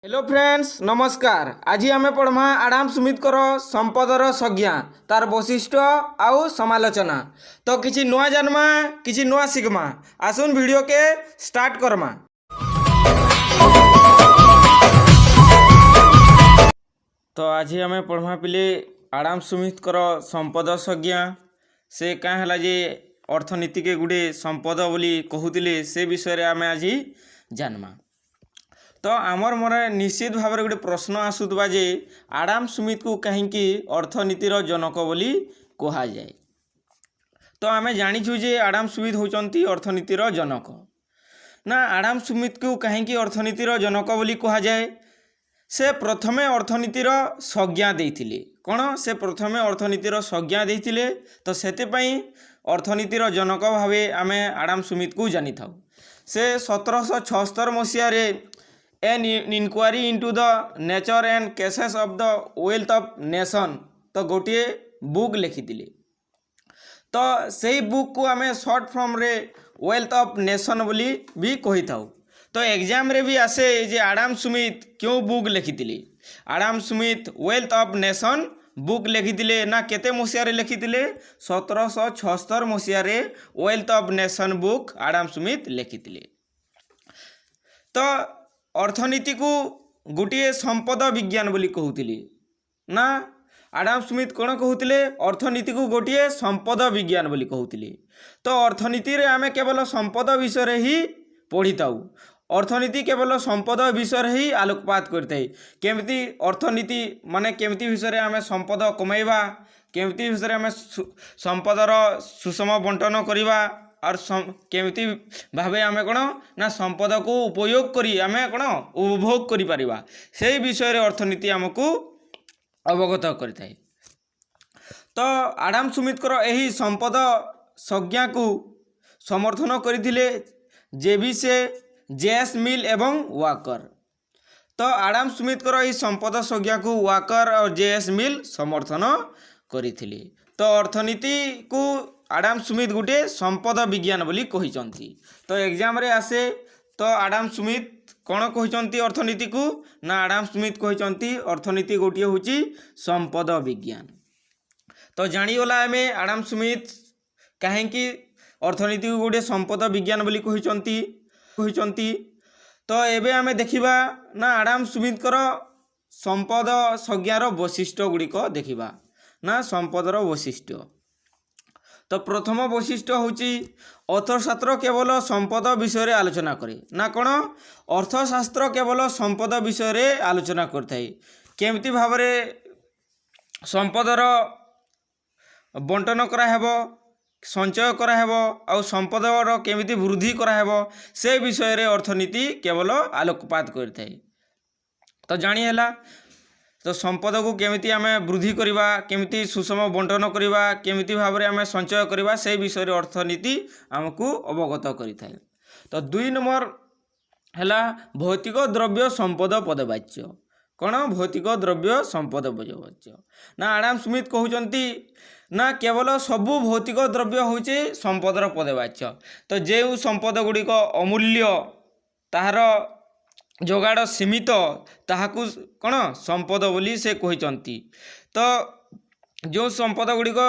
Hello friends, ନମସ୍କାର। ଆଜି ଆମେ ପଢ଼ମା ଆଡାମ ସ୍ମିଥଙ୍କର ସମ୍ପଦର ସଂଜ୍ଞା, ତାର ବୈଶିଷ୍ଟ୍ୟ ଆଉ ସମାଲୋଚନା। ତ କିଛି ନୂଆ ଜାନମା, କିଛି ନୂଆ ଶିଖମା। ଆସୁନ୍, ଭିଡ଼ିଓକେ ଷ୍ଟାର୍ଟ କରମା। ତ ଆଜି ଆମେ ପଢ଼ମା ପିଲେ ଆଡାମ ସ୍ମିଥଙ୍କର ସମ୍ପଦ ସଂଜ୍ଞା। ସେ କାଁ ହେଲା ଯେ ଅର୍ଥନୀତିକେ ଗୁଟେ ସମ୍ପଦ ବୋଲି କହୁଥିଲେ, ସେ ବିଷୟରେ ଆମେ ଆଜି ଜାନମା। ତ ଆମର ମନେ ନିଶ୍ଚିତ ଭାବରେ ଗୋଟେ ପ୍ରଶ୍ନ ଆସୁଥିବା ଯେ ଆଡାମ ସ୍ମିଥକୁ କାହିଁକି ଅର୍ଥନୀତିର ଜନକ ବୋଲି କୁହାଯାଏ? ତ ଆମେ ଜାଣିଛୁ ଯେ ଆଡାମ ସ୍ମିଥ ହେଉଛନ୍ତି ଅର୍ଥନୀତିର ଜନକ। ନା, ଆଡାମ ସ୍ମିଥକୁ କାହିଁକି ଅର୍ଥନୀତିର ଜନକ ବୋଲି କୁହାଯାଏ? ସେ ପ୍ରଥମେ ଅର୍ଥନୀତିର ସଂଜ୍ଞା ଦେଇଥିଲେ। କ'ଣ? ସେ ପ୍ରଥମେ ଅର୍ଥନୀତିର ସଂଜ୍ଞା ଦେଇଥିଲେ। ତ ସେଥିପାଇଁ ଅର୍ଥନୀତିର ଜନକ ଭାବେ ଆମେ ଆଡାମ ସ୍ମିଥକୁ ଜାଣିଥାଉ। ସେ 1776 ମସିହାରେ "An Inquiry into the Nature and Causes of the Wealth of Nation" ତ ଗୋଟିଏ ବୁକ୍ ଲେଖିଥିଲେ। ତ ସେଇ ବୁକ୍କୁ ଆମେ ସର୍ଟ ଫର୍ମରେ ୱେଲ୍ଥ ଅଫ୍ ନେସନ୍ ବୋଲି ବି କହିଥାଉ। ତ ଏକ୍ଜାମ୍ରେ ବି ଆସେ ଯେ ଆଡାମ ସ୍ମିଥ କେଉଁ ବୁକ୍ ଲେଖିଥିଲେ? Adam Smith wealth of nation book ଲେଖିଥିଲେ। ନା, କେତେ ମସିହାରେ ଲେଖିଥିଲେ? 1776 ମସିହାରେ wealth of nation book Adam Smith ଲେଖିଥିଲେ। ତ ଅର୍ଥନୀତିକୁ ଗୋଟିଏ ସମ୍ପଦ ବିଜ୍ଞାନ ବୋଲି କହୁଥିଲେ। ନା, ଆଡାମ ସ୍ମିଥ କ'ଣ କହୁଥିଲେ? ଅର୍ଥନୀତିକୁ ଗୋଟିଏ ସମ୍ପଦ ବିଜ୍ଞାନ ବୋଲି କହୁଥିଲେ। ତ ଅର୍ଥନୀତିରେ ଆମେ କେବଳ ସମ୍ପଦ ବିଷୟରେ ହିଁ ପଢ଼ିଥାଉ। ଅର୍ଥନୀତି କେବଳ ସମ୍ପଦ ବିଷୟରେ ହିଁ ଆଲୋକପାତ କରିଥାଏ। କେମିତି ଅର୍ଥନୀତି ମାନେ କେମିତି ବିଷୟରେ ଆମେ ସମ୍ପଦ କମାଇବା, କେମିତି ବିଷୟରେ ଆମେ ସମ୍ପଦର ସୁଷମ ବଣ୍ଟନ କରିବା, ଆର୍ କେମିତି ଭାବେ ଆମେ କ'ଣ ନା ସମ୍ପଦକୁ ଉପଯୋଗ କରି ଆମେ କ'ଣ ଉପଭୋଗ କରିପାରିବା, ସେଇ ବିଷୟରେ ଅର୍ଥନୀତି ଆମକୁ ଅବଗତ କରିଥାଏ। ତ ଆଡାମ ସ୍ମିଥଙ୍କର ଏହି ସମ୍ପଦ ସଂଜ୍ଞାକୁ ସମର୍ଥନ କରିଥିଲେ ଜେବି ଶ, ଜେଏସ୍ ମିଲ୍ ଏବଂ ୱାକର। ତ ଆଡାମ ସ୍ମିଥଙ୍କର ଏହି ସମ୍ପଦ ସଂଜ୍ଞାକୁ ୱାକର ଆଉ ଜେଏସ୍ ମିଲ୍ ସମର୍ଥନ କରିଥିଲେ। ତ ଅର୍ଥନୀତିକୁ ଆଡାମ ସ୍ମିଥ ଗୋଟିଏ ସମ୍ପଦ ବିଜ୍ଞାନ ବୋଲି କହିଛନ୍ତି। ତ ଏକ୍ଜାମରେ ଆସେ, ତ ଆଡାମ ସ୍ମିଥ କ'ଣ କହିଛନ୍ତି ଅର୍ଥନୀତିକୁ? ନା, ଆଡାମ ସ୍ମିଥ କହିଛନ୍ତି ଅର୍ଥନୀତି ଗୋଟିଏ ହେଉଛି ସମ୍ପଦ ବିଜ୍ଞାନ। ତ ଜାଣିଗଲା ଆମେ ଆଡାମ ସ୍ମିଥ କାହିଁକି ଅର୍ଥନୀତିକୁ ଗୋଟିଏ ସମ୍ପଦ ବିଜ୍ଞାନ ବୋଲି କହିଛନ୍ତି। ତ ଏବେ ଆମେ ଦେଖିବା, ନା, ଆଡାମ ସ୍ମିଥଙ୍କର ସମ୍ପଦ ସଂଜ୍ଞାର ବୈଶିଷ୍ଟ୍ୟ ଗୁଡ଼ିକ ଦେଖିବା। ନା, ସମ୍ପଦର ବୈଶିଷ୍ଟ୍ୟ। ତ ପ୍ରଥମ ବୈଶିଷ୍ଟ୍ୟ ହେଉଛି ଅର୍ଥଶାସ୍ତ୍ର କେବଳ ସମ୍ପଦ ବିଷୟରେ ଆଲୋଚନା କରେ। ନା, କ'ଣ? ଅର୍ଥଶାସ୍ତ୍ର କେବଳ ସମ୍ପଦ ବିଷୟରେ ଆଲୋଚନା କରିଥାଏ। କେମିତି ଭାବରେ ସମ୍ପଦର ବଣ୍ଟନ କରାହେବ, ସଞ୍ଚୟ କରାହେବ ଆଉ ସମ୍ପଦର କେମିତି ବୃଦ୍ଧି କରାହେବ, ସେ ବିଷୟରେ ଅର୍ଥନୀତି କେବଳ ଆଲୋକପାତ କରିଥାଏ। ତ ଜାଣି ହେଲା ତ ସମ୍ପଦକୁ କେମିତି ଆମେ ବୃଦ୍ଧି କରିବା, କେମିତି ସୁଷମ ବଣ୍ଟନ କରିବା, କେମିତି ଭାବରେ ଆମେ ସଞ୍ଚୟ କରିବା, ସେଇ ବିଷୟରେ ଅର୍ଥନୀତି ଆମକୁ ଅବଗତ କରିଥାଏ। ତ ଦୁଇ ନମ୍ବର ହେଲା ଭୌତିକ ଦ୍ରବ୍ୟ ସମ୍ପଦ ପଦବାଚ୍ୟ। କ'ଣ? ଭୌତିକ ଦ୍ରବ୍ୟ ସମ୍ପଦ ପଦବାଚ୍ୟ। ନା, ଆଡାମ ସ୍ମିଥ କହୁଛନ୍ତି ନା କେବଳ ସବୁ ଭୌତିକ ଦ୍ରବ୍ୟ ହେଉଛି ସମ୍ପଦର ପଦବାଚ୍ୟ। ତ ଯେଉଁ ସମ୍ପଦ ଗୁଡ଼ିକ ଅମୂଲ୍ୟ, ତାହାର ଯୋଗାଡ଼ ସୀମିତ, ତାହାକୁ କ'ଣ ସମ୍ପଦ ବୋଲି ସେ କହିଛନ୍ତି। ତ ଯେଉଁ ସମ୍ପଦ ଗୁଡ଼ିକ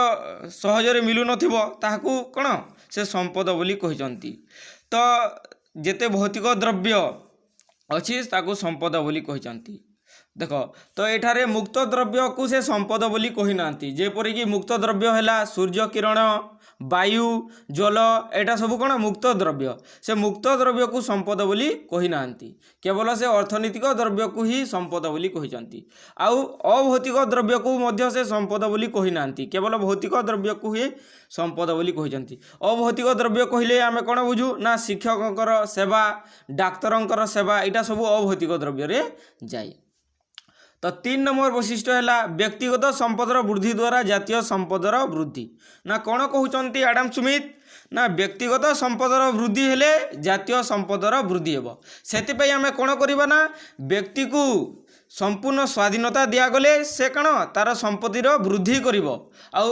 ସହଜରେ ମିଳୁନଥିବ, ତାହାକୁ କ'ଣ ସେ ସମ୍ପଦ ବୋଲି କହିଛନ୍ତି। ତ ଯେତେ ଭୌତିକ ଦ୍ରବ୍ୟ ଅଛି, ତାକୁ ସମ୍ପଦ ବୋଲି କହିଛନ୍ତି। ଦେଖ ତ, ଏଠାରେ ମୁକ୍ତ ଦ୍ରବ୍ୟକୁ ସେ ସମ୍ପଦ ବୋଲି କହିନାହାନ୍ତି। ଯେପରିକି ମୁକ୍ତ ଦ୍ରବ୍ୟ ହେଲା ସୂର୍ଯ୍ୟ କିରଣ, ବାୟୁ, ଜଳ। ଏଇଟା ସବୁ କ'ଣ? ମୁକ୍ତ ଦ୍ରବ୍ୟ। ସେ ମୁକ୍ତ ଦ୍ରବ୍ୟକୁ ସମ୍ପଦ ବୋଲି କହିନାହାନ୍ତି। କେବଳ ସେ ଅର୍ଥନୈତିକ ଦ୍ରବ୍ୟକୁ ହିଁ ସମ୍ପଦ ବୋଲି କହିଛନ୍ତି। ଆଉ ଅଭୌତିକ ଦ୍ରବ୍ୟକୁ ମଧ୍ୟ ସେ ସମ୍ପଦ ବୋଲି କହିନାହାନ୍ତି। କେବଳ ଭୌତିକ ଦ୍ରବ୍ୟକୁ ହିଁ ସମ୍ପଦ ବୋଲି କହିଛନ୍ତି। ଅଭୌତିକ ଦ୍ରବ୍ୟ କହିଲେ ଆମେ କ'ଣ ବୁଝୁ? ନା, ଶିକ୍ଷକଙ୍କର ସେବା, ଡାକ୍ତରଙ୍କର ସେବା, ଏଇଟା ସବୁ ଅଭୌତିକ ଦ୍ରବ୍ୟରେ ଯାଏ। ତ ତିନି ନମ୍ବର ବୈଶିଷ୍ଟ୍ୟ ହେଲା ବ୍ୟକ୍ତିଗତ ସମ୍ପଦର ବୃଦ୍ଧି ଦ୍ୱାରା ଜାତୀୟ ସମ୍ପଦର ବୃଦ୍ଧି। ନା, କ'ଣ କହୁଛନ୍ତି ଆଡାମ ସ୍ମିଥ? ନା, ବ୍ୟକ୍ତିଗତ ସମ୍ପଦର ବୃଦ୍ଧି ହେଲେ ଜାତୀୟ ସମ୍ପଦର ବୃଦ୍ଧି ହେବ। ସେଥିପାଇଁ ଆମେ କ'ଣ କରିବା? ନା, ବ୍ୟକ୍ତିକୁ ସମ୍ପୂର୍ଣ୍ଣ ସ୍ୱାଧୀନତା ଦିଆଗଲେ ସେ କ'ଣ ତାର ସମ୍ପତ୍ତିର ବୃଦ୍ଧି କରିବ। ଆଉ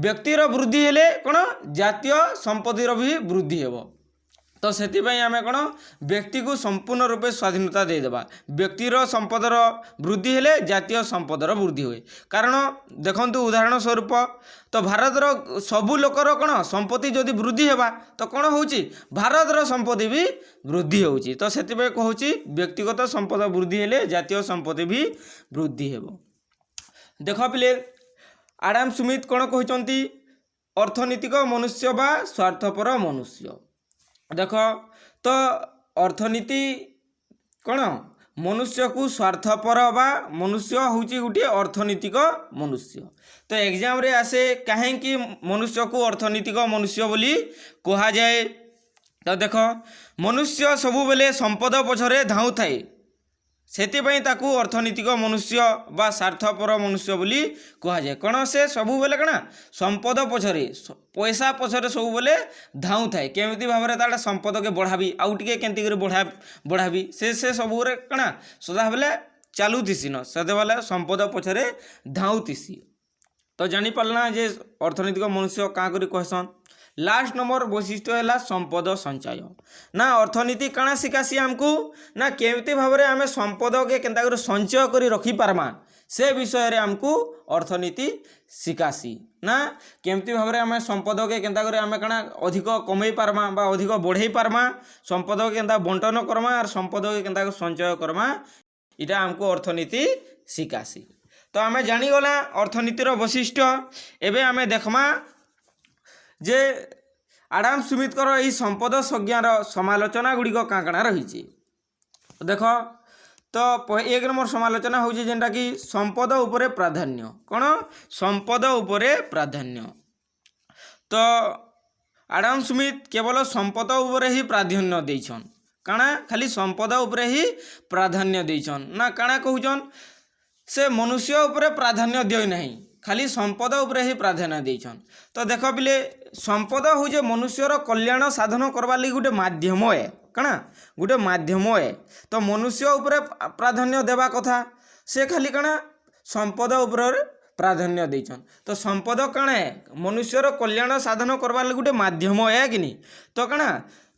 ବ୍ୟକ୍ତିର ବୃଦ୍ଧି ହେଲେ କ'ଣ ଜାତୀୟ ସମ୍ପତ୍ତିର ବି ବୃଦ୍ଧି ହେବ। ତ ତ ସେଥିପାଇଁ ଆମେ କ'ଣ ବ୍ୟକ୍ତିକୁ ସମ୍ପୂର୍ଣ୍ଣ ରୂପେ ସ୍ୱାଧୀନତା ଦେଇଦେବା। ବ୍ୟକ୍ତିର ସମ୍ପଦର ବୃଦ୍ଧି ହେଲେ ଜାତୀୟ ସମ୍ପଦର ବୃଦ୍ଧି ହୁଏ। କାରଣ ଦେଖନ୍ତୁ, ଉଦାହରଣ ସ୍ୱରୂପ ତ ଭାରତର ସବୁ ଲୋକର କ'ଣ ସମ୍ପତ୍ତି ଯଦି ବୃଦ୍ଧି ହେବା, ତ କ'ଣ ହେଉଛି? ଭାରତର ସମ୍ପତ୍ତି ବି ବୃଦ୍ଧି ହେଉଛି। ତ ସେଥିପାଇଁ କହୁଛି, ବ୍ୟକ୍ତିଗତ ସମ୍ପଦ ବୃଦ୍ଧି ହେଲେ ଜାତୀୟ ସମ୍ପତ୍ତି ବି ବୃଦ୍ଧି ହେବ। ଦେଖ ପିଲେ, ଆଡାମ ସ୍ମିଥ କ'ଣ କହୁଛନ୍ତି? ଅର୍ଥନୀତିକ ମନୁଷ୍ୟ ବା ସ୍ୱାର୍ଥପର ମନୁଷ୍ୟ। ଦେଖ ତ, ଅର୍ଥନୀତି କ'ଣ ମନୁଷ୍ୟକୁ ସ୍ୱାର୍ଥପର ବା ମନୁଷ୍ୟ ହେଉଛି ଗୋଟିଏ ଅର୍ଥନୀତିକ ମନୁଷ୍ୟ। ତ ଏକ୍ଜାମରେ ଆସେ, କାହିଁକି ମନୁଷ୍ୟକୁ ଅର୍ଥନୀତିକ ମନୁଷ୍ୟ ବୋଲି କୁହାଯାଏ? ତ ଦେଖ, ମନୁଷ୍ୟ ସବୁବେଳେ ସମ୍ପଦ ପଛରେ ଧାଉଁଥାଏ। ସେଥିପାଇଁ ତାକୁ ଅର୍ଥନୀତିକ ମନୁଷ୍ୟ ବା ସ୍ୱାର୍ଥପର ମନୁଷ୍ୟ ବୋଲି କୁହାଯାଏ। କ'ଣ ସେ ସବୁବେଳେ କ'ଣ ସମ୍ପଦ ପଛରେ, ପଇସା ପଛରେ ସବୁବେଳେ ଧାଉଁଥାଏ। କେମିତି ଭାବରେ ତାର ସମ୍ପଦକେ ବଢ଼ାବି, ଆଉ ଟିକେ କେମିତି କରି ବଢ଼ାବି, ସେ ସବୁରେ କ'ଣ ସଦାବେଳେ ଚାଲୁଥିସି ନ, ସେତେବେଳେ ସମ୍ପଦ ପଛରେ ଧାଉଁଥିସି। ତ ଜାଣିପାରିଲା ଯେ ଅର୍ଥନୀତିକ ମନୁଷ୍ୟ କାଁ କରି କହେସନ୍। ଲାଷ୍ଟ ନମ୍ବର ବୈଶିଷ୍ଟ୍ୟ ହେଲା ସମ୍ପଦ ସଞ୍ଚୟ। ନା, ଅର୍ଥନୀତି କାଣା ଶିଖାସି ଆମକୁ? ନା, କେମିତି ଭାବରେ ଆମେ ସମ୍ପଦକେ କେନ୍ତା କରି ସଞ୍ଚୟ କରି ରଖିପାରମା, ସେ ବିଷୟରେ ଆମକୁ ଅର୍ଥନୀତି ଶିଖାସି। ନା, କେମିତି ଭାବରେ ଆମେ ସମ୍ପଦକେ କେନ୍ତା କରି ଆମେ କାଣା ଅଧିକ କମେଇ ପାରମା ବା ଅଧିକ ବଢ଼େଇ ପାରମା, ସମ୍ପଦକେ କେନ୍ତା ବଣ୍ଟନ କର୍ମା ଆର୍ ସମ୍ପଦକେ କେନ୍ତା କରି ସଞ୍ଚୟ କର୍ମା, ଇଟା ଆମକୁ ଅର୍ଥନୀତି ଶିଖାସି। ତ ଆମେ ଜାଣିଗଲା ଅର୍ଥନୀତିର ବୈଶିଷ୍ଟ୍ୟ। ଏବେ ଆମେ ଦେଖମା ଯେ ଆଡାମ ସ୍ମିଥଙ୍କର ଏହି ସମ୍ପଦ ସଂଜ୍ଞାର ସମାଲୋଚନା ଗୁଡ଼ିକ କାଁ କାଣା ରହିଛି। ଦେଖ ତ, ଏକ ନମ୍ବର ସମାଲୋଚନା ହେଉଛି ଯେନ୍ଟାକି ସମ୍ପଦ ଉପରେ ପ୍ରାଧାନ୍ୟ। କ'ଣ? ସମ୍ପଦ ଉପରେ ପ୍ରାଧାନ୍ୟ। ତ ଆଡାମ ସ୍ମିଥ କେବଳ ସମ୍ପଦ ଉପରେ ହିଁ ପ୍ରାଧାନ୍ୟ ଦେଇଛନ୍। କାଣା? ଖାଲି ସମ୍ପଦ ଉପରେ ହିଁ ପ୍ରାଧାନ୍ୟ ଦେଇଛନ୍। ନା, କାଣା କହୁଛନ୍? ସେ ମନୁଷ୍ୟ ଉପରେ ପ୍ରାଧାନ୍ୟ ଦିଅ ନାହିଁ, ଖାଲି ସମ୍ପଦ ଉପରେ ହିଁ ପ୍ରାଧାନ୍ୟ ଦେଇଛନ୍। ତ ଦେଖ ପିଲେ, ସମ୍ପଦ ହଉଛେ ମନୁଷ୍ୟର କଲ୍ୟାଣ ସାଧନ କରବାର୍ ଲାଗି ଗୋଟେ ମାଧ୍ୟମ ଏ। କାଣା? ଗୋଟେ ମାଧ୍ୟମ ଏ। ତ ମନୁଷ୍ୟ ଉପରେ ପ୍ରାଧାନ୍ୟ ଦେବା କଥା, ସେ ଖାଲି କାଣା ସମ୍ପଦ ଉପରେ ପ୍ରାଧାନ୍ୟ ଦେଇଛନ୍। ତ ସମ୍ପଦ କାଣା ଏ? ମନୁଷ୍ୟର କଲ୍ୟାଣ ସାଧନ କରବାର୍ ଲାଗି ଗୋଟେ ମାଧ୍ୟମ ଏ କି ନି? ତ କାଣା,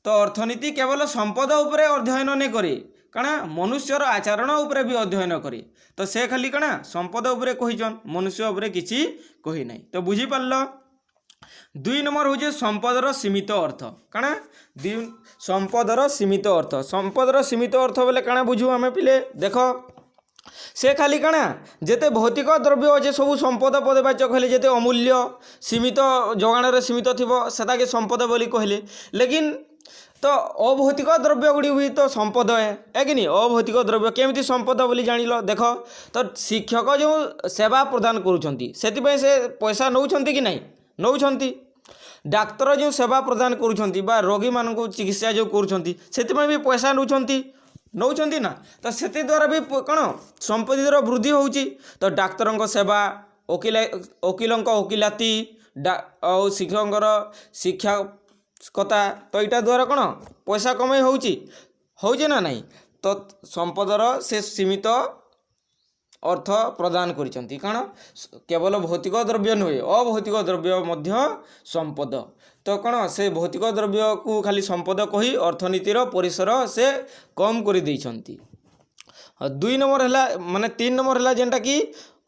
ତ ଅର୍ଥନୀତି କେବଳ ସମ୍ପଦ ଉପରେ ଅଧ୍ୟୟନ ନାଇଁ କରେ, କାଣା ମନୁଷ୍ୟର ଆଚରଣ ଉପରେ ବି ଅଧ୍ୟୟନ କରେ। ତ ସେ ଖାଲି କାଣା ସମ୍ପଦ ଉପରେ କହିଛନ୍, ମନୁଷ୍ୟ ଉପରେ କିଛି କହି ନାହିଁ। ତ ବୁଝିପାରିଲ? ଦୁଇ ନମ୍ବର ହେଉଛି ସମ୍ପଦର ସୀମିତ ଅର୍ଥ। କାଣା? ଦୁଇ, ସମ୍ପଦର ସୀମିତ ଅର୍ଥ। ସମ୍ପଦର ସୀମିତ ଅର୍ଥ ବୋଲେ କାଣା ବୁଝୁ ଆମେ ପିଲେ? ଦେଖ, ସେ ଖାଲି କାଣା ଯେତେ ଭୌତିକ ଦ୍ରବ୍ୟ ଅଛେ ସବୁ ସମ୍ପଦ ପଦବାଚକ ହେଲେ। ଯେତେ ଅମୂଲ୍ୟ, ସୀମିତ ଯୋଗାଣରେ ସୀମିତ ଥିବ, ସେଟାକେ ସମ୍ପଦ ବୋଲି କହିଲେ। ଲେକିନ୍ ତ ଅଭୌତିକ ଦ୍ରବ୍ୟ ଗୁଡ଼ିକ ବି ତ ସମ୍ପଦ ଏ କି ନି? ଅଭୌତିକ ଦ୍ରବ୍ୟ କେମିତି ସମ୍ପଦ ବୋଲି ଜାଣିଲ? ଦେଖ ତ, ଶିକ୍ଷକ ଯେଉଁ ସେବା ପ୍ରଦାନ କରୁଛନ୍ତି, ସେଥିପାଇଁ ସେ ପଇସା ନେଉଛନ୍ତି କି ନାହିଁ? ନେଉଛନ୍ତି। ଡାକ୍ତର ଯେଉଁ ସେବା ପ୍ରଦାନ କରୁଛନ୍ତି ବା ରୋଗୀମାନଙ୍କୁ ଚିକିତ୍ସା ଯେଉଁ କରୁଛନ୍ତି, ସେଥିପାଇଁ ବି ପଇସା ନେଉଛନ୍ତି। ନେଉଛନ୍ତି ନା? ତ ସେଥିଦ୍ୱାରା ବି କ'ଣ ସମ୍ପତ୍ତିର ବୃଦ୍ଧି ହେଉଛି। ତ ଡାକ୍ତରଙ୍କ ସେବା, ଓକିଲଙ୍କ ଓକିଲାତି, ଆଉ ଶିକ୍ଷକଙ୍କର ଶିକ୍ଷକତା, ତ ଏଇଟା ଦ୍ୱାରା କ'ଣ ପଇସା କମେଇ ହେଉଛି? ହେଉଛି ନା ନାହିଁ? ତ ସମ୍ପଦର ସେ ସୀମିତ ଅର୍ଥ ପ୍ରଦାନ କରିଛନ୍ତି। କାରଣ କେବଳ ଭୌତିକ ଦ୍ରବ୍ୟ ନୁହେଁ, ଅଭୌତିକ ଦ୍ରବ୍ୟ ମଧ୍ୟ ସମ୍ପଦ। ତ କ'ଣ ସେ ଭୌତିକ ଦ୍ରବ୍ୟକୁ ଖାଲି ସମ୍ପଦ କହି ଅର୍ଥନୀତିର ପରିସର ସେ କମ୍ କରିଦେଇଛନ୍ତି। ଦୁଇ ନମ୍ବର ହେଲା, ମାନେ ତିନି ନମ୍ବର ହେଲା ଯେନ୍ଟାକି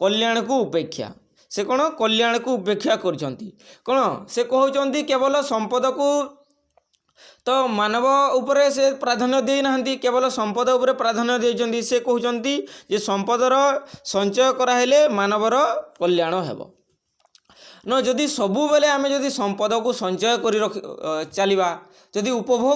କଲ୍ୟାଣକୁ ଉପେକ୍ଷା। ସେ କ'ଣ କଲ୍ୟାଣକୁ ଉପେକ୍ଷା କରୁଛନ୍ତି? କ'ଣ ସେ କହୁଛନ୍ତି କେବଳ ସମ୍ପଦକୁ, ତ ମାନବ ଉପରେ ସେ ପ୍ରାଧାନ୍ୟ ଦେଇନାହାନ୍ତି, କେବଳ ସମ୍ପଦ ଉପରେ ପ୍ରାଧାନ୍ୟ ଦେଇଛନ୍ତି। ସେ କହୁଛନ୍ତି ଯେ ସମ୍ପଦର ସଞ୍ଚୟ କରାହେଲେ ମାନବର କଲ୍ୟାଣ ହେବ। ନ, ଯଦି ସବୁବେଳେ ଆମେ ଯଦି ସମ୍ପଦକୁ ସଞ୍ଚୟ କରି ରଖି ଚାଲିବା, ଯଦି ଉପଭୋଗ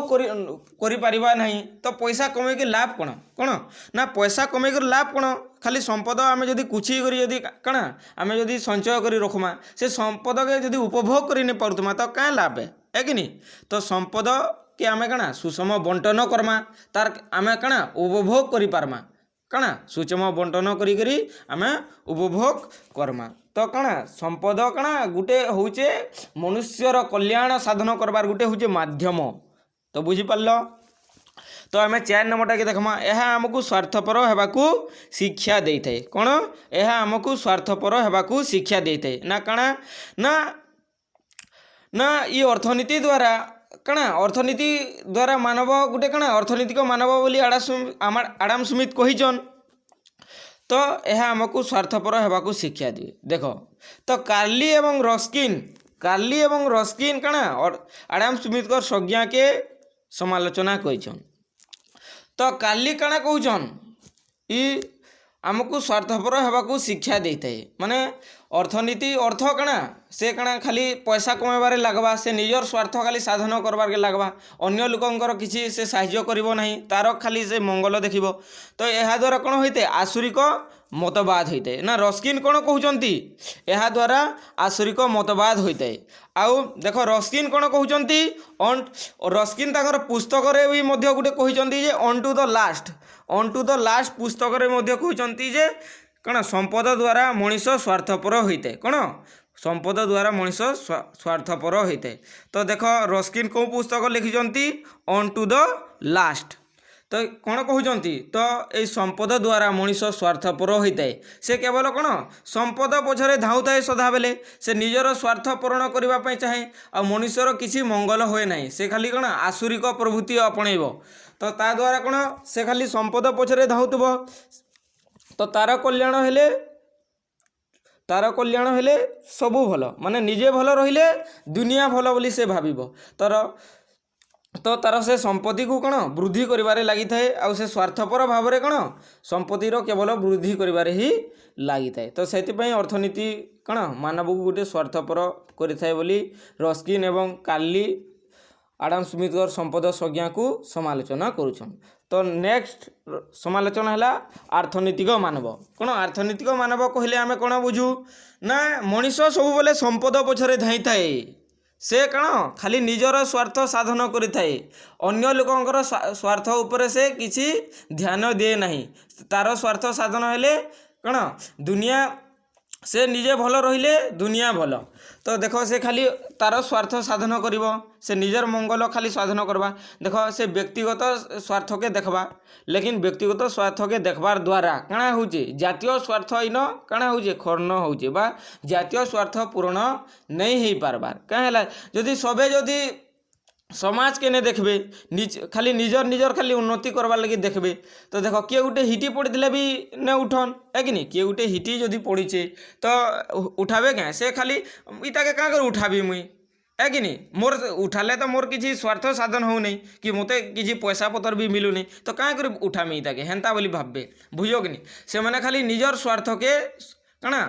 କରିପାରିବା ନାହିଁ, ତ ପଇସା କମେଇକି ଲାଭ କ'ଣ? କ'ଣ ନା, ପଇସା କମେଇକରି ଲାଭ କ'ଣ? ଖାଲି ସମ୍ପଦ ଆମେ ଯଦି କୁଛି କରି ଯଦି କାଣା ଆମେ ଯଦି ସଞ୍ଚୟ କରି ରଖମା, ସେ ସମ୍ପଦକେ ଯଦି ଉପଭୋଗ କରି ନାଇଁ ପାରୁଥିମା, ତ କାଁ ଲାଭ ଏ କି ନି? ତ ସମ୍ପଦ କି ଆମେ କାଣା ସୁଷମ ବଣ୍ଟନ କର୍ମା, ତାର୍ ଆମେ କାଣା ଉପଭୋଗ କରିପାରମା। କାଣା ସୁଷମ ବଣ୍ଟନ କରିକରି ଆମେ ଉପଭୋଗ କର୍ମା। ତ କାଣା ସମ୍ପଦ କାଣା ଗୁଟେ ହଉଛେ ମନୁଷ୍ୟର କଲ୍ୟାଣ ସାଧନ କରବାର୍ ଗୁଟେ ହଉଛେ ମାଧ୍ୟମ। ତ ବୁଝିପାରିଲ? ତ ଆମେ ଚାରି ନମ୍ବରଟାକେ ଦେଖମା। ଏହା ଆମକୁ ସ୍ୱାର୍ଥପର ହେବାକୁ ଶିକ୍ଷା ଦେଇଥାଏ। କ'ଣ? ଏହା ଆମକୁ ସ୍ୱାର୍ଥପର ହେବାକୁ ଶିକ୍ଷା ଦେଇଥାଏ। ନା, କାଣା ନା, ନା ଇ ଅର୍ଥନୀତି ଦ୍ୱାରା କାଣା ଅର୍ଥନୀତି ଦ୍ୱାରା ମାନବ ଗୋଟେ କାଣା ଅର୍ଥନୈତିକ ମାନବ ବୋଲି ଆଡାମ ସ୍ମିଥ କହିଛନ୍। ତ ଏହା ଆମକୁ ସ୍ୱାର୍ଥପର ହେବାକୁ ଶିକ୍ଷା ଦିଏ। ଦେଖ ତ, କାର୍ଲି ଏବଂ ରସ୍କିନ୍ କାଣା ଆଡାମ ସ୍ମିଥଙ୍କ ସଂଜ୍ଞାକେ ସମାଲୋଚନା କରିଛନ୍। ତ କାର୍ଲି କାଣା କହୁଛନ୍? ଇ ଆମକୁ ସ୍ୱାର୍ଥପର ହେବାକୁ ଶିକ୍ଷା ଦେଇଥାଏ। ମାନେ ଅର୍ଥନୀତି ଅର୍ଥ କାଣା, ସେ କାଣା ଖାଲି ପଇସା କମାଇବାରେ ଲାଗ୍ବା, ସେ ନିଜର ସ୍ୱାର୍ଥ ଖାଲି ସାଧନ କରବାର୍କେ ଲାଗ୍ବା, ଅନ୍ୟ ଲୋକଙ୍କର କିଛି ସେ ସାହାଯ୍ୟ କରିବ ନାହିଁ, ତାର ଖାଲି ସେ ମଙ୍ଗଳ ଦେଖିବ। ତ ଏହାଦ୍ୱାରା କ'ଣ ହୋଇଥାଏ? ଆସୁରିକ ମତବାଦ ହୋଇଥାଏ। ନା, ରସ୍କିନ୍ କ'ଣ କହୁଛନ୍ତି? ଏହାଦ୍ୱାରା ଆସୁରିକ ମତବାଦ ହୋଇଥାଏ। ଆଉ ଦେଖ, ରସ୍କିନ୍ କ'ଣ କହୁଛନ୍ତି? ଅନ୍ ରସ୍କିନ୍ ତାଙ୍କର ପୁସ୍ତକରେ ବି ମଧ୍ୟ ଗୋଟେ କହିଛନ୍ତି ଯେ On to the Last ପୁସ୍ତକରେ ମଧ୍ୟ କହୁଛନ୍ତି ଯେ କ'ଣ ସମ୍ପଦ ଦ୍ୱାରା ମଣିଷ ସ୍ୱାର୍ଥପର ହୋଇଥାଏ। କ'ଣ ସମ୍ପଦ ଦ୍ୱାରା ମଣିଷ ସ୍ୱାର୍ଥପର ହୋଇଥାଏ। ତ ଦେଖ, ରସ୍କିନ୍ କେଉଁ ପୁସ୍ତକ ଲେଖିଛନ୍ତି? Unto the last. ତ କ'ଣ କହୁଛନ୍ତି? ତ ଏଇ ସମ୍ପଦ ଦ୍ୱାରା ମଣିଷ ସ୍ୱାର୍ଥପର ହୋଇଥାଏ। ସେ କେବଳ କ'ଣ ସମ୍ପଦ ପଛରେ ଧାଉଁଥାଏ ସଦାବେଳେ। ସେ ନିଜର ସ୍ୱାର୍ଥ ପୂରଣ କରିବା ପାଇଁ ଚାହେଁ ଆଉ ମଣିଷର କିଛି ମଙ୍ଗଳ ହୁଏ ନାହିଁ। ସେ ଖାଲି କ'ଣ ଆସୁରିକ ପ୍ରବୃତ୍ତି ଆପଣେଇବ। ତ ତା ଦ୍ୱାରା କ'ଣ ସେ ଖାଲି ସମ୍ପଦ ପଛରେ ଧାଉଁଥିବ। ତ ତାର କଲ୍ୟାଣ ହେଲେ ସବୁ ଭଲ, ମାନେ ନିଜେ ଭଲ ରହିଲେ ଦୁନିଆ ଭଲ ବୋଲି ସେ ଭାବିବ। ତ ତାର ସେ ସମ୍ପତ୍ତିକୁ କ'ଣ ବୃଦ୍ଧି କରିବାରେ ଲାଗିଥାଏ ଆଉ ସେ ସ୍ୱାର୍ଥପର ଭାବରେ କ'ଣ ସମ୍ପତ୍ତିର କେବଳ ବୃଦ୍ଧି କରିବାରେ ହିଁ ଲାଗିଥାଏ। ତ ସେଥିପାଇଁ ଅର୍ଥନୀତି କ'ଣ ମାନବକୁ ଗୋଟେ ସ୍ୱାର୍ଥପର କରିଥାଏ ବୋଲି ରସ୍କିନ୍ ଏବଂ କାର୍ଲି ଆଡାମ ସ୍ମିଥଙ୍କର ସମ୍ପଦ ସଂଜ୍ଞାକୁ ସମାଲୋଚନା କରୁଛନ୍। ତ ନେକ୍ସଟ ସମାଲୋଚନା ହେଲା ଅର୍ଥନୈତିକ ମାନବ। କ'ଣ ଅର୍ଥନୈତିକ ମାନବ କହିଲେ ଆମେ କ'ଣ ବୁଝୁ? ନା, ମଣିଷ ସବୁବେଳେ ସମ୍ପଦ ପଛରେ ଧାଇଁଥାଏ। ସେ କ'ଣ ଖାଲି ନିଜର ସ୍ୱାର୍ଥ ସାଧନ କରିଥାଏ। ଅନ୍ୟ ଲୋକଙ୍କର ସ୍ୱାର୍ଥ ଉପରେ ସେ କିଛି ଧ୍ୟାନ ଦିଏ ନାହିଁ। ତାର ସ୍ୱାର୍ଥ ସାଧନ ହେଲେ କ'ଣ ଦୁନିଆ, ସେ ନିଜେ ଭଲ ରହିଲେ ଦୁନିଆ ଭଲ। ତ ଦେଖ, ସେ ଖାଲି ତାର ସ୍ୱାର୍ଥ ସାଧନ କରିବ, ସେ ନିଜର ମଙ୍ଗଳ ଖାଲି ସାଧନ କରବା। ଦେଖ, ସେ ବ୍ୟକ୍ତିଗତ ସ୍ୱାର୍ଥକେ ଦେଖବା। ଲେକିନ୍ ବ୍ୟକ୍ତିଗତ ସ୍ୱାର୍ଥକେ ଦେଖବାର ଦ୍ୱାରା କାଣା ହଉଛେ? ଜାତୀୟ ସ୍ୱାର୍ଥ ଇନ କାଣା ହଉଛେ? କ୍ଷୁଣ୍ଣ ହଉଛେ ବା ଜାତୀୟ ସ୍ୱାର୍ଥ ପୂରଣ ନେଇ ହେଇପାରବାର୍। କାଁ ହେଲା? ଯଦି ସବେ ଯଦି ସମାଜକେ ନେ ଦେଖିବେ, ଖାଲି ନିଜର ନିଜର ଖାଲି ଉନ୍ନତି କରବାର୍ ଲାଗି ଦେଖିବେ, ତ ଦେଖ, କିଏ ଗୋଟେ ହିଟି ପଡ଼ିଥିଲେ ବି ନେ ଉଠନ୍ ହେ କି ନି? କିଏ ଗୋଟେ ହିଟି ଯଦି ପଡ଼ିଛେ ତ ଉଠାବେ କାଁ? ସେ ଖାଲି ଇତାକେ କାଁ କରି ଉଠାବି ମୁଇଁ, ହେ କି ନି? ମୋର୍ ଉଠାଲେ ତ ମୋର୍ କିଛି ସ୍ୱାର୍ଥ ସାଧନ ହଉନାହିଁ କି ମୋତେ କିଛି ପଇସା ପତର ବି ମିଲୁନି, ତ କାଁ କରି ଉଠାମି ଇତାକେ, ହେନ୍ତା ବୋଲି ଭାବବେ। ବୁଝ କି ନି? ସେମାନେ ଖାଲି ନିଜର ସ୍ୱାର୍ଥକେ କାଣା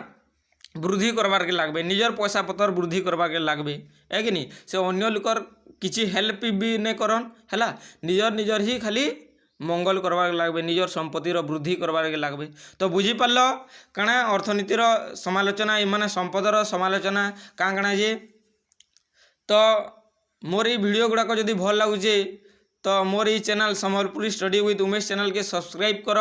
ବୃଦ୍ଧି କରବାର୍କେ ଲାଗବେ, ନିଜର ପଇସା ପତର ବୃଦ୍ଧି କରବାର୍କେ ଲାଗବେ, ହେ କି ନି? ସେ ଅନ୍ୟ ଲୋକର କିଛି ହେଲ୍ପ ବି ନାଇଁ କରନ୍। ହେଲା, ନିଜର ନିଜର ହିଁ ଖାଲି ମଙ୍ଗଳ କରବାର୍କେ ଲାଗବେ, ନିଜର ସମ୍ପତ୍ତିର ବୃଦ୍ଧି କରବାର୍କେ ଲାଗବେ। ତ ବୁଝିପାରିଲ କାଣା ଅର୍ଥନୀତିର ସମାଲୋଚନା, ଏମାନେ ସମ୍ପଦର ସମାଲୋଚନା କାଁ କାଣା ଯେ? ତ ମୋର ଏଇ ଭିଡ଼ିଓ ଗୁଡ଼ାକ ଯଦି ଭଲ ଲାଗୁଛେ, ତ ମୋର ଏଇ channel Sambalpuri study with Umesh ଚ୍ୟାନେଲ୍କେ ସବସ୍କ୍ରାଇବ୍ କର।